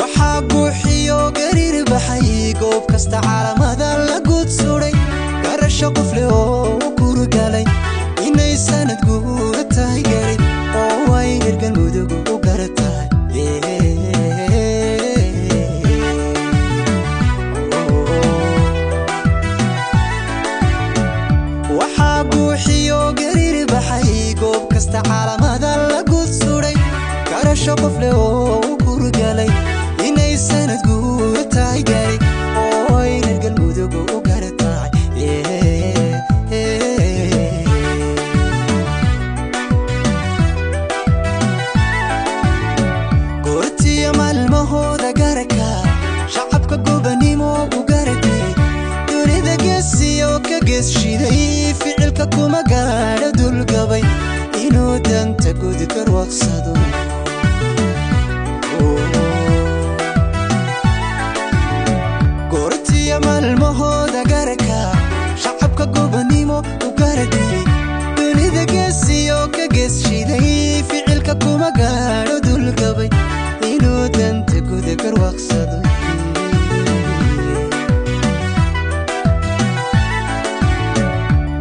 Waxaa guuxiyo gariir baxay goob kasta caalamada la guud suray, garasho qof leh oo u kurgalay inay sanad guura tahay garay oo ay reer Galmudug u gara tahay. Waxaa guuxiyo gariir baxay goob kasta caalamada la guud suray, garasho qof leh oo u kurgalay inay sanad guura tahay garay oo ay reer Galmudug u gara tahay. Goortiya maalmahooda garaka shacabka gobanimo u garatay, dunida geesiyo ka gees shiday ficilka kuma gaadho dulgabay inuu danta guud garwaqsado. Goortiya maalmahooda garaka shacabka gobanimo u garatay, dunida geesiyo ka gees shiday ficilka kuma gaadho dulgabay inuu danta guud garwaqsado.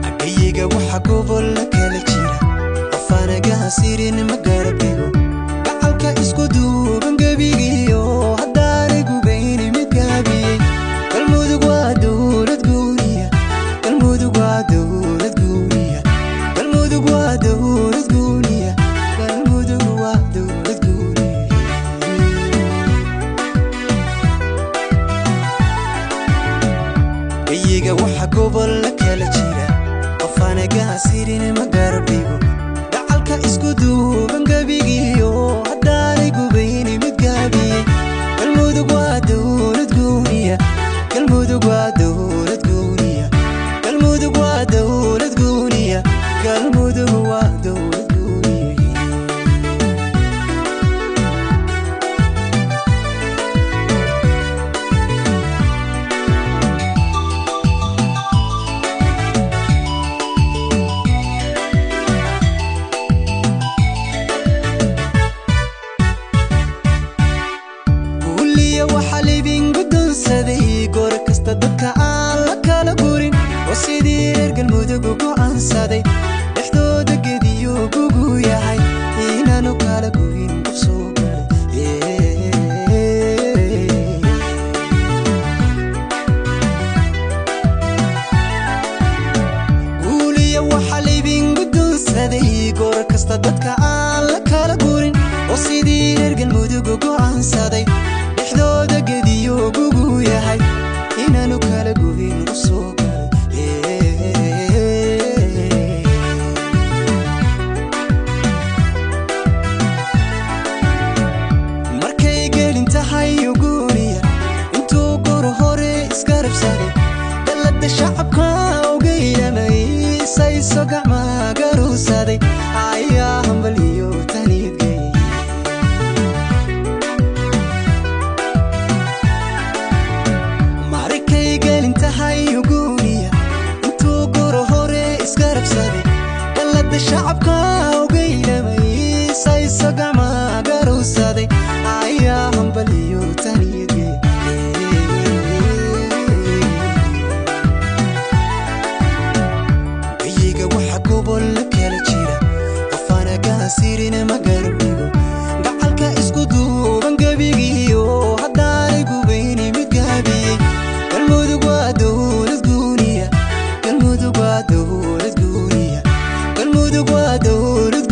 Agayiga waxa gobol la kala jira qofaanagaasirin ma garab dhigo, gacalka isku duuban gebigiyo haddaanay gubayni mid gaabiyey. Galmudug waa dowlad guuriya, Galmudug waa dowlad guuriya, Galmudug waa dowlad guuriya, Galmudug waa dowlad guuriya. Gayiga waxa gobol la kala jira qofaanagaasirin ma garab dhigo, gacalka isku duuban gebigiyo haddaanay gubayni mid gaabiyey. Galmudug waa dowlad guuriya, Galmudug waa dowlad guuriya, Galmudug waa dowlad guuriya, Galmudug waa dowlad guuriya. Guuliya waxaa libin guddoonsaday goor kasta dadka aan la kala gurin oo sidii reer Galmudug u go'aansaday dhexdooda gediyo gugu yahay inaanu kala gurin qof soo galay. Guuliya waxaa libin guddoonsaday goor kasta dadka aan la kala gurin oo sidii reer Galmudug u go'aansaday dhexdooda gediyo gugu yahay inaanu kala gurin qof soo galay. Markay gelin tahay uguuriya intuu goor hore iskarabsaday dalada shacabka ogeylamay sayso gacma garuusaday ayaa hambaliyo taniidgey. Markay gelin tahay uguuriya intuu goor hore iskarabsaday dalada shacabka ogeylamay sayso gacma garuusaday ayaa hambaliyo taniidgey. Gayiga waxa gobol la kala jira qofaanagaasirin ma garab dhigo, gacalka isku duuban gebigiyo haddaanay gubayni mid gaabiyey. Galmudug waa dowlad guuriya, Galmudug waa dowlad guuriya, Galmudug waa dowlad